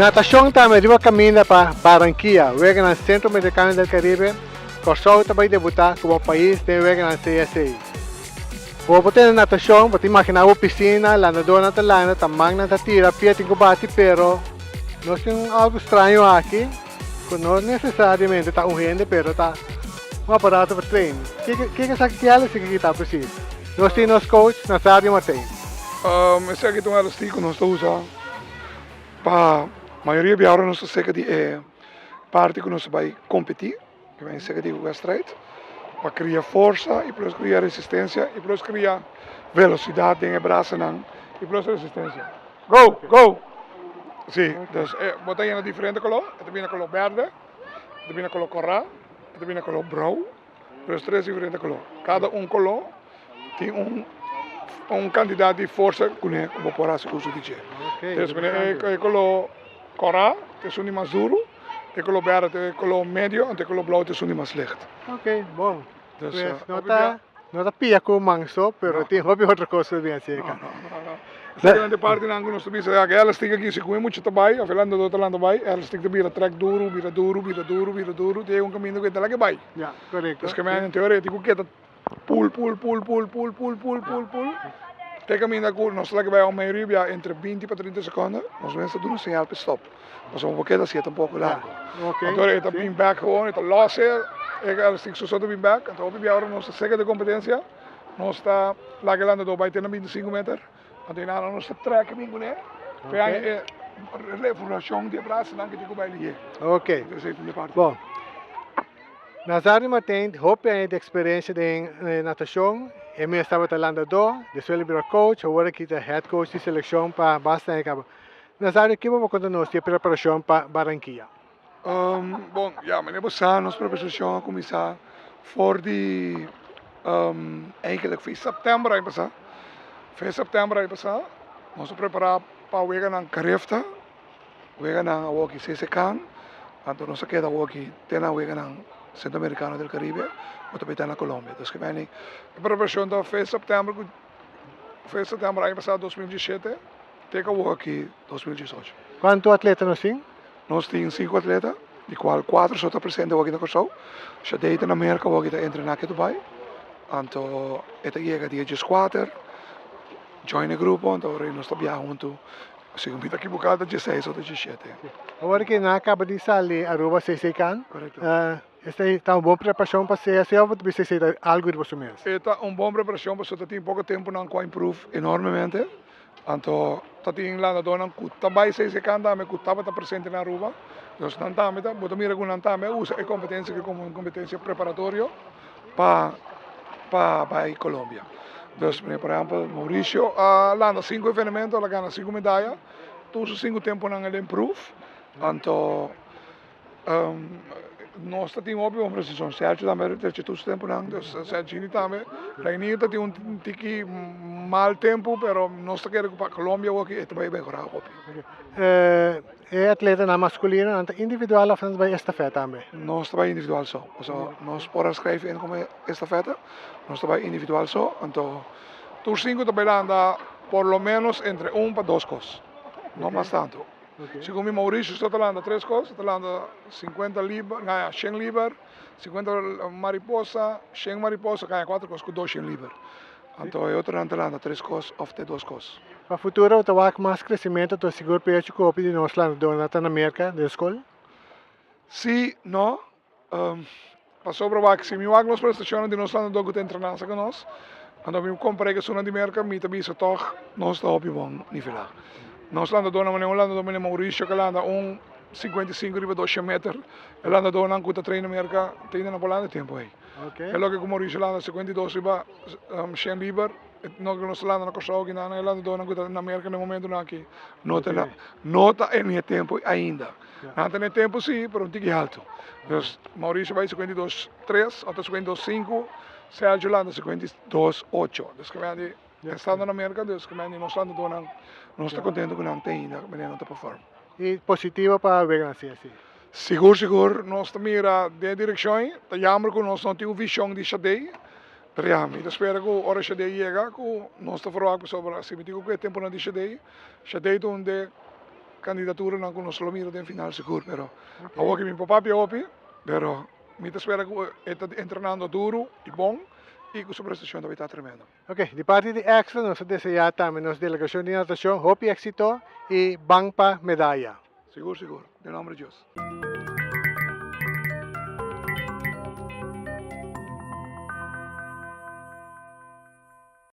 Natashon tambe riba kaminda pa Barranquilla, Weganan Centroamericano del Caribe, Kòrsou ta bai debutá komo pais den Weganan CSA. Bo por tene natashon, bo ta imaginá bo pisina, landadónan ta landa, ta mannan ta tira, pia tin ku bati, pero nos tin un algu straño aki ku no nesesariamente ta un hende pero ta un aparato pa train. Kiko kiko esaki kier esaki ki ta presis? Nos tin nos coach Nazario Martijn. Esaki ta un elastik ku nos ta usa pa mayoria bia ora nos ta seka di e parti ku nos ta bai kompetí. Ke men seka di wedstrijd pa kria forsa i plus kria resistensia i plus kria velosidat den e brasanan i plus resistensia. Go! Go! Si, dus e bo ta yena diferente koló, e ta bini koló bèrdè, e ta bini koló kòrá, e ta bini koló brou, dus tres diferente koló. Kada un koló tin un un kantidat di forsa kuné ku bo por hasi uso di dje. Dus e koló kòrá ta esun di mas duru. E color berde ta e color medio anto e color blauw ta esun di mas licht. Ok, bon. Dus, pues no ta, no ta pia cu man so, pero tin hopi otro cos cu bin acerca. No, no, no, no. Esaki ta e partinan cu nos ta bisa, ya cu e elastic aki si cu e mucha ta bay, of e landador ta landa bay, e elastic ta bira trek duru, bira duru, bira duru, bira duru, te yega un caminda cu e ta laga e bay. Ya, corecto. Dus ke men en teoria tin cu keda Pul, pul, pul, pul, pul, pul, pul, pul, pul. Te kaminda ku nos ta bai un mayoria bia entre binti pa trinta sekonde, nos mester duna señal pa stop. Pasobra bo keda siete un poko largu. Anto e ta bin bek gewoon, e ta los e, e elastik so so ta bin bek. Anto hopi bia ora nos ta seka di kompetensia, nos ta laga e landadó bai te na 25 meter. Anto einan nos ta trek bin kuné, pa e haña e reforsashon di e brasanan ku tin ku bai lihé. Esei ta mi parti. Bon. Nazario Martijn hopi aña di eksperensia den natashon. E mes tabata landadó, despues el a bira coach, awor aki ta head coach di selekshon pa basta aña kaba. Nazario, kiba bo konta nos di e preparashon pa Barranquilla? Bon, ya, manera bo sa nos preparashon a kuminsá for di eigenlijk for di sèptèmber aña pasá. For di sèptèmber aña pasá nos a prepará pa weganan Carifta. Weganan awor ki CCCAN, anto nos a keda awor ki te na weganan Centroamericano del Caribe, ku ta bita na Colombia. Dus ke meni e preparashon ta fe sèptèmber ku fe sèptèmber aña pasá 2017 te ku awor ki 2018. Kuantu atleta nos tin? Nos tin sinku atleta, di kual kuater so ta presente awor aki na Kòrsou. Shadey ta na Merka awor ki ta entrená ke Dubai, anto e ta yega dia dieskuater, join e grupo, anto awor nos ta biaha huntu. Si mi ta ekiboká ta dieseis o ta diesshete. Awor ki nan a kaba di sali Aruba CC Can, Korekto. Esei ta un bon preparashon pa CSC òf bo ta bisa esei ta algu riba su mes? E ta un bon preparashon pasobra ta tin poko tempu nan ku a improve enormemente. Anto ta tin landadónan ku ta bai CSC Can tambe ku tabata presente na Aruba. Dus nan tambe ta, bo ta mira ku nan tambe a usa e kompetensia aki komo un kompetensia preparatorio pa pa bai Colombia. Dus por ehempel Mauricio a landa sinku evenemento, el a gana sinku medaya, tur su sinku temponan el a improve, anto nos ta tin hopi bon presishon, Sergio tambe a drecha tur su temponan, dus Sergini tambe, Reinier ta tin un tiki mal tempo pero nos ta kere ku pa Colombia awor e ta bai mehora hopi. E atletanan maskulino nan ta individual of nan ta bai estafeta tambe? Nos ta bai individual so, pasobra nos por a skrijf in komo estafeta, nos ta bai individual so, anto tur sinku ta bai landa por lo menos entre un pa dos kos, no mas tantu. Segun mi Mauricio so ta landa tres kos, e ta landa sinkuenta liber, no, shen liber, sinkuenta mariposa, shen mariposa, kaña kuater kos ku dos shen liber. Anto e otronan ta landa tres kos òf te dos kos. Pa futuro ta wak mas kresementu ta sigur pa hecho ku hopi di nos landadónan ta na Merka den skol? Sí, no. Pasobra wak si mi wak nos prestashonnan di nos landadó ku ta entrená sa ku nos, anto mi kompar'é ku esunnan di Merka, mi ta bisa tòg nos ta hopi bon nivelá. Nos landadónan manera un landadó manera Mauricio ku a landa un 55 riba 200 meter, e landadónan ku ta traina Merka ta ainda no por landa e tempu ei. E loke ku Mauricio landa 52 riba 100 liber, no ku nos ta landa na Kòrsou aki nan, e landadónan ku ta na Merka na e momentunan aki no ta no ta en e tempu ainda. Nan ta na e tempu si, pero un tiki haltu. Dus Mauricio bai 52 tres, otro 52 sinku, Sergio landa 52 ocho. Dus ke men di estando na Merka, dus ke men di nos landadónan nos ta kontento ku nan ta ainda manera nan ta perform. I positivo pa weganan si asi. Sigur sigur nos ta mira den e direkshon ei, ta jammer ku nos no tin un vishon di Shadey, pero ya mi ta spera ku ora Shadey yega ku nos ta verwagt pasobra si mi tin ku e tempunan di Shadey, Shadey ta un de. kandidaturanan ku nos lo mira den final sigur, pero awor ku mi por papia hopi, pero mi ta spera ku e ta entrenando duru i bon i ku su prestashon ta bai ta tremendo. Ok, di parti di Extra nos ta deseá tambe nos delegashon di natashon hopi éksito i ban pa medaya. Sigur sigur, den nomber di Dios.